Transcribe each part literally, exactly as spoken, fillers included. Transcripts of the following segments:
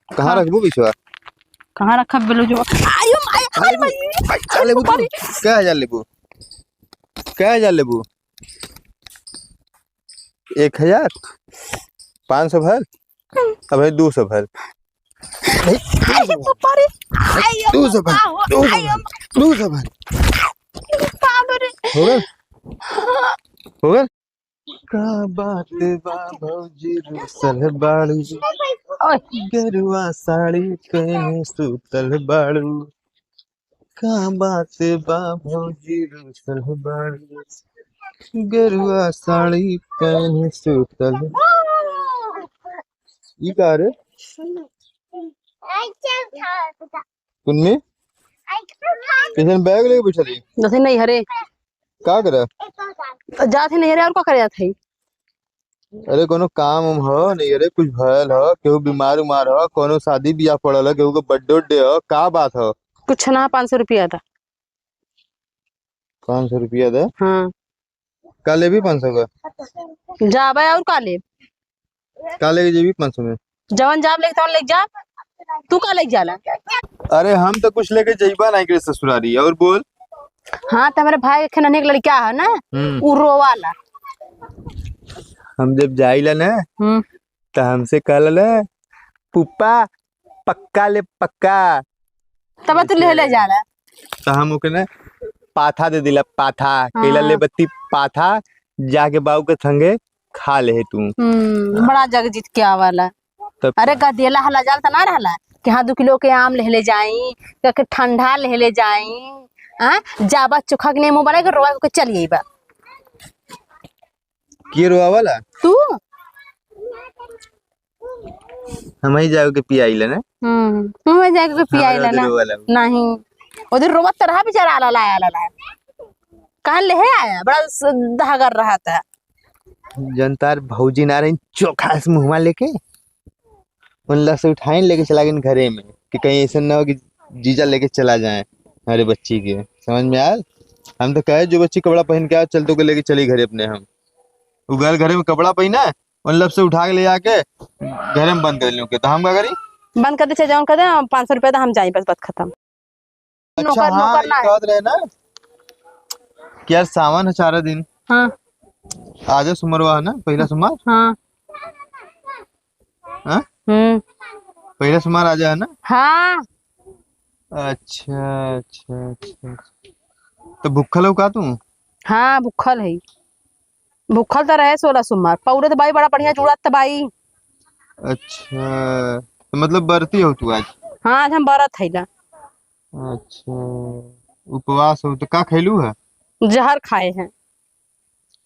कहाँ हाँ। रखबू पैसवा? कहाँ रखब ब्लाउजवा? आयो, आयो, अरे आयो, भाई, आयो, आयो, लेबू तू? बाप रे। कै हजार लेबू? कै हजार लेबू? एक हजार? पाँच सौ भर? अब है दो सौ भर। भाई, आयो, बाप रे। आयो, दो सौ भर, बाबा, दो सौ आयो। भर, दो सौ भर। बाप रे। हो गल? हो गल? का बात बा भौजी रुसल बाड़ू, ओए। गेरुआ साड़ी पहने सुतल बाड़ू। का बात बा भौजी रुसल बाड़ू, गेरुआ साड़ी पहने सुतल। ई का रे? कुन्नी? कैसन बैग लेके बैठल है? जैसे नहीं हरे। का करे? तो जात है नैहरे, और का करे जात है? अरे, कोनो काम उम हो नैहरे, कुछ भयल हो, केहू बीमार उमार हो, कोनो शादी बियाह पड़ल हो, केहू के बर्थडे उड्डे हो, का बात हो? कुछ ना, पाँच सौ रुपया दा। पाँच सौ रुपया दे? हाँ। का लेबी पाँच सौ का? जाबे और का लेब? का लेके जेबी पाँच सौ में? जवन जाब लेके तवन लेके जाब। तू का लेके जाला? अरे, हम तो कुछ लेके जइबा नहीं करे ससुरारी। और बोल। हाँ, तो हमारे भाई के नन्हे एक लड़का है ना, हम्म। उ रोवाला। हम जब जाइला ना, हम्म। तो हमसे कहला ना, "पुप्पा, पक्का ले, पक्का।" तब तू ले ले ऐसे। जाला। तो हम ओके ना पाथा दे दिला, पाथा। हाँ। कहला, "ले बत्ती पाथा, जाके बाऊ के संगे खा ले तू।" हम्म, हाँ। बड़ा जग जीत के आवाला। तब अरे का? गदेला हला जाल त ना रहला कि हाँ, दो किलो के आम ले ले जाई, या के ठंडा ले ले जाई, हाँ, जाबा चोखा के नेमू बना के रोवा के चल गई बा। के रोवाला? तू? हम ही जाओ के पियाइला ना? हम्म, तू ही जाओ के पियाइला हमरा ना? रोवाला। नहीं, उधर रोवत तो रहा बेचारा, आला लाया, आला लाया। कहाँ ले आया? बड़ा स-, दहगर रहा था। जनतार भौजी ना रही, चोखा से मुँहवा लेके उन लग से उठाइन लेके चला गइन घरे में कि कहीं ऐसा ना हो कि जीजा लेके चला जाए हमारे बच्ची के। समझ में आयल? हम तो कहे, "जो बच्ची कपड़ा पहन के आ, चल तो के लेके चली घरे अपने हम।" उ गल घरे में कपड़ा पहना, उन लब से उठा के ले जाके घरे में बंद कर लियो के। तो हम का करी? बंद कर दे, चाहे जौन कर दे, पाँच सौ रुपया तो हम जाई, बस बात खत्म। अच्छा, नौकर, हाँ, नौकर ये ना है। कहत रहे ना कि यार सावन है चार दिन। हाँ। आजा सोमवार है ना, पहला सोमवार? हाँ। हाँ? हम्म। पहला सोमवार आजा है ना? हाँ। अच्छा, अच्छा, अच्छा, अच्छा। तो भूखल हो का तू? हाँ, भूखल है। भूखल त रहे सोलह सोमवार। पौरे त बाई बड़ा बढ़िया जुड़त त बाई। अच्छा, तो मतलब बरती हो तू आज? हाँ, आज हम बरत है ला। अच्छा, उपवास हो तो का खैलू है? जहर खाए हैं।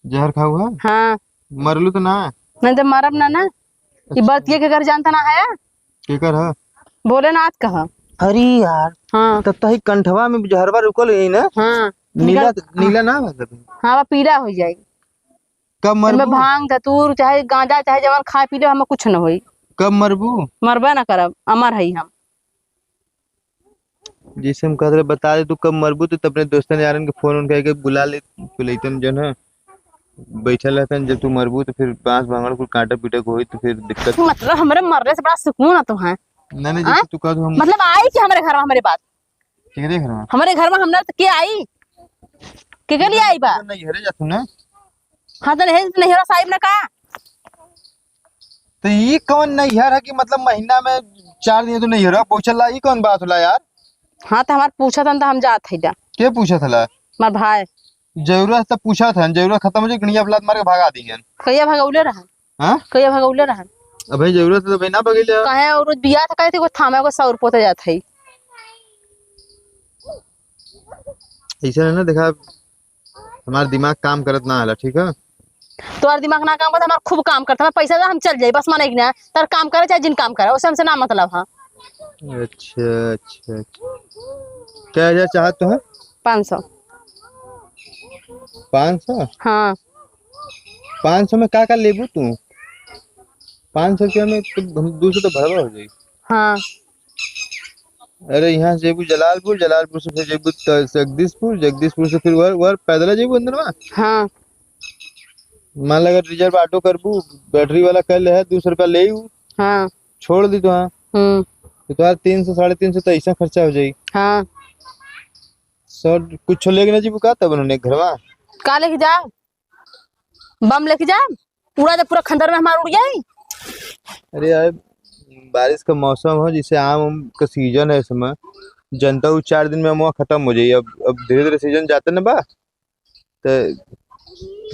जहर खाऊ है? हाँ। मरलू तो ना? नहीं तो मरब ना ना। ये अच्छा। बरतिया के घर जानता ना है? केकर है? भोलेनाथ का है। अरे यार, हाँ। तब तही कंठवा में जहरवा रुकल है ना? हाँ। नीला, निकल, नीला ना है तब? हाँ, वो पीला हो जाए। कब एमे मरबू? भांग, धतूर, चाहे गांजा, चाहे जवन खाए पी ले, हमें कुछ न होई। कब मरबू? मरबे ना करब, अमर हई हम। जैसे हम कहत रहे, बता दे तू कब मरबू, तो अपने दोस्तन यारन के फोन उन करके बुला ले, बुलैतन जौन है, बैठल रहतन, जब तू मरबू तो फिर बांस भांगड़ कुल काटे पीटे को होई, तो फिर दिक्कत। मतलब हमरे मरले से बड़ा सुकून है तुम्हें? नहीं, नहीं, जैसे हाँ? तू कहत हम मतलब आई कि हमरे घर में हमरे बात? केकरे घर में? हमरे घर में हमरा तो के आई? केके लिए आई बा? तो नैहरे जातू ना? हाँ, तो नैहरे, नैहरा साहिब ना का? तो ई कौन नैहर है कि मतलब महीना में चार दिन तो नैहरा पहुँचला, ई कौन बात होला यार? हाँ, तो हमार पूछत हन तो हम जात है जा। के पूछत हला? हमार भाई। जरूरत तो पूछत हन, जरूरत खत्म हो जाए, गणिया लात मार के भगा दिहन। कहिया भगौले रहन? हाँ? कहिया भगौले रहन? अबे जरूरत है तो भाई ना भगैले। कहे और रोज बिया था, कहे थे, वो थामे को सौ रुपये तो जात है। ऐसे है ना, देखा, हमार दिमाग काम करत ना हला, ठीक है? तोर दिमाग ना काम करत, हमार खूब काम करत। हमार पैसा दे, हम चल जाई, बस माने कि ना, तार काम करे चाहे जिन काम करे, ओसे हमसे ना मतलब है। अच्छा, अच्छा, अच्छा। कै हजार चाहत तो है? पाँच सौ। पाँच सौ? हाँ। पाँच सौ में का का लेबू तू? पाँच सौ रुपया में तो हम दो सौ तो भरवा हो जाई। हाँ। अरे, यहाँ से जेबू जलालपुर, जलालपुर से फिर जेबू त-, जगदीशपुर, जगदीशपुर से फिर वर, वर पैदल जेबू अंदर में। हाँ। मान ला, अगर रिजर्व ऑटो करबू, बैटरी वाला कर ले है, दो सौ रुपया ले ही। हाँ। छोड़ दी तो हाँ। हम्म। तो तोहार तीन सौ, साढ़े तीन सौ तो ऐसा खर्चा हो जाई। हाँ। सौ, कुछ लेके ना जीबू का तब उन्होंने घरवा? का लेके जा? बम लेके जा, उड़ा दे, पूरा खंदर में हमार उड़ जाई। अरे यार, बारिश का मौसम हो, जैसे आम, आम का सीजन है इस समय, जनता वो चार दिन में अमवा खत्म हो जाई। अब, अब धीरे धीरे सीजन जाते ना बा, तो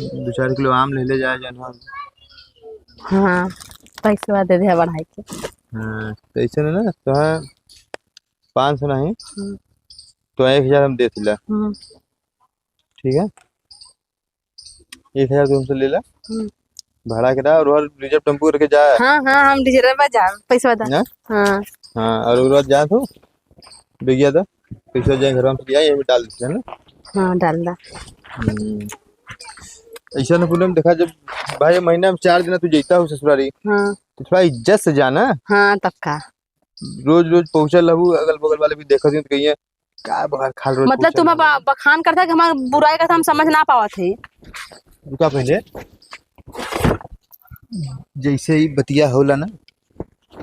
दो चार किलो आम ले ले जाए जन हम। हाँ, पैसवा दे दे बढ़ाई के। हाँ, तो ऐसे ना, ना, तो हाँ, पाँच सौ नहीं, हम्म। तो एक हजार हम दे दिला। हम्म। ठीक है, एक हजार तू हमसे ले ला। हम्म। भाड़ा के रहा और रिजर्व टेम्पो करके जा। हाँ, हाँ, हम रिजर्व में जा, पैसा बता। ना? हाँ। हाँ, और ओकरे बाद जा तू, बेगिया दा, पैसा जाए घर में, ये में डाल देते हैं ना। हाँ, डाल दा। हम्म। ऐसा ना पूनम, देखा, जब भाई महीना में चार दिन तू जैता हो ससुरारी, हाँ। तो थोड़ा इज्जत से जाना। हाँ, तब का। रोज रोज पहुँचल रहू, अगल बगल वाले भी देखत हैं तो कहिए, "का बखान खाल रोज मतलब पहुँचल तुम्हें रहू?" ब-, बखान करता कि हमार बुराई करता, हम समझ ना पावत है। रुका पहले, जैसे ही बतिया होला ना,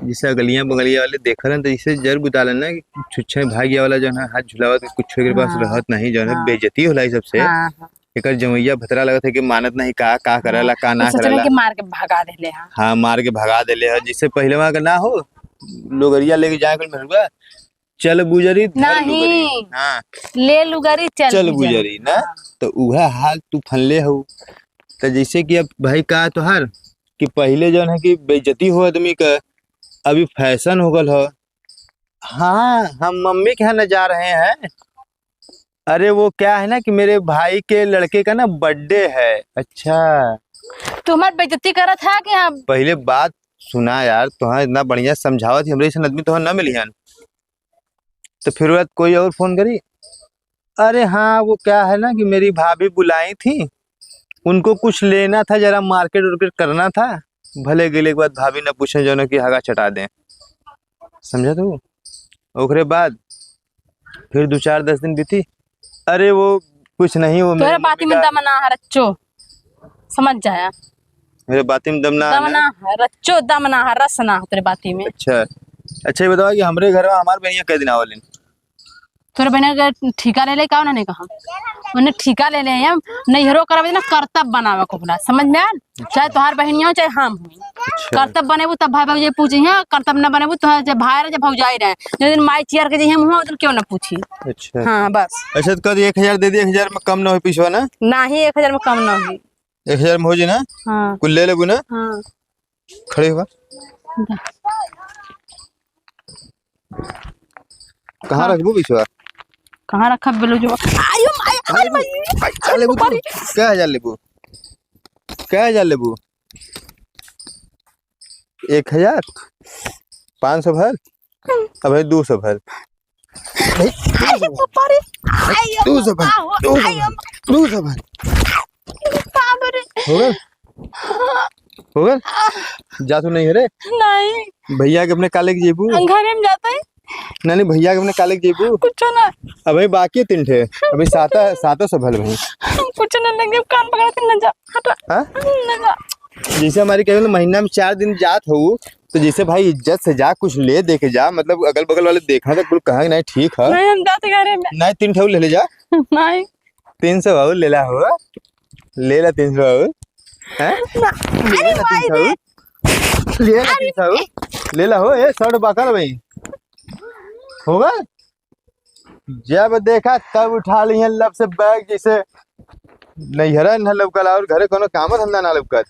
जैसे अगलियां बगलिया वाले देखलन तो जैसे जर बुतालन ना कि छुच्छे भाग्य वाला जो है हाथ झुलावत, कुछ के पास हाँ। रहत नहीं, जो है हाँ। बेइज्जती होला ई सबसे। हाँ, हाँ। एकर जमैया भतरा लगत है कि मानत नहीं, का, का करेला, हाँ। का ना तो सोचले करेला। कि मार के भगा देले हा। हाँ, मार के भगा देले हा। जैसे पहले वहाँ के ना हो, लोगरिया लेके जाए कुल मेहरुआ, "चल बुजरी, धर नहीं। लुगरी।" हाँ। "ले लुगरी, चल चल बुजरी।" बुजरी, ना? हाँ। तो उहे हाल तू फनले हो। तो जैसे कि अब भाई का तोहार कि पहले जौन है कि बेइज्जती हो आदमी का, अभी फैशन हो गल हो। "हाँ, हम मम्मी के यहाँ न जा रहे हैं।" "अरे, वो क्या है ना कि मेरे भाई के लड़के का ना बर्थडे है।" "अच्छा।" तू हमार बेइज्जती करत है कि हम पहले बात सुना यार, तोहार इतना बढ़िया समझावत ही, हमरे जैसन आदमी तोहार ना मिलिहन। तो फिर वो कोई और फोन करी, "अरे हाँ, वो क्या है ना कि मेरी भाभी बुलाई थी, उनको कुछ लेना था, जरा मार्केट वार्केट करना था।" भले गइले के बाद भाभी न पूछे, जौन कि हगा चटा दें। समझा तू? ओकरे बाद फिर दो चार दस दिन बीती, "अरे वो कुछ नहीं, वो तोहरे मेरी बाती मम्मी में का" दम ना है, रच्चो, समझ जाया। मेरे बाती में दम ना है दम ना? ना है, रच्चो दम ना है, रस ना है तेरे बाती में। अच्छा, अच्छा, ये बताओ कि हमरे घर में हमार बहनिया कै दिन आवलिन? तोरे बहनिया के ठीका ले ले, का उन्होंने कहा? उन्हें ठीका ले ले, हम नैहरो करबे ना, करतब बनावे को बोला, समझ में आयल? अच्छा। चाहे तोहार बहनिया हो, चाहे हम हो। अच्छा। करतब बनेबू तब भाई भौजाई पूछी हैं, करतब ना बनेबू तो जब भाई रहे, जब भौजाई रहे, जो दिन माई चियर के जइहे मुँह, वो दिन क्यों ना पूछी। अच्छा। हाँ, बस। अच्छा, तो कह दिए एक हजार दे दिए, एक हजार में कम ना हो पैसवा ना? नाही, एक हजार में कम ना हो। एक हजार में हो जी ना? हाँ। कुल ले लेबू ना? हाँ। खड़े हुआ। दा। कहाँ हाँ। रखबू पैसवा? कहाँ रखब बोलो जो? आयो, आयो, अरे आयो, भाई। भाई, का लेबू तू? ऊपर ही। कै हजार लेबू? कै हजार लेबू? एक हजार? पाँच सौ भर? अबे दो सौ भर। भाई, आयो, ऊपर ही। भाई, आयो, दो सौ भर, आयो, दो सौ आयो। भर, दो सौ भर। बाप रे। हो गल? हो गल? जा तू नहीं है रे? नहीं। भैया के अपने काले के जेबू? घरे में जाता है। नहीं, नहीं, भैया के अपने काले के जेबू? कुछ ना। अबे बाकी तीन ठे। अबे साता, सातों सौ भर भाई। कुछ ना लगे, कान पकड़ा के ना जा। हटा। हाँ? ना जा। जैसे हमारी केवल महीना में चार दिन जात हो, तो जैसे भाई इज्जत से जा, कुछ ले दे के जा, मतलब अगल बगल वाले देखा तो कुल कहा कि नहीं ठीक है। नहीं, हम जाते घरे में। नहीं, तीन ठे ले ले जा। नहीं। तीन सौ और ले ला हो, ले ला तीन सौ और। हैं? ना। ले ला तीन सौ और। ले ला तीन सौ और। ले ला हो, ए, शर्ट बाकल भाई। होगा? जब देखा तब उठा लिहन लब से बैग, जैसे नैहरा न लौकल और घरे कोनो काम धंधा ना लौकत।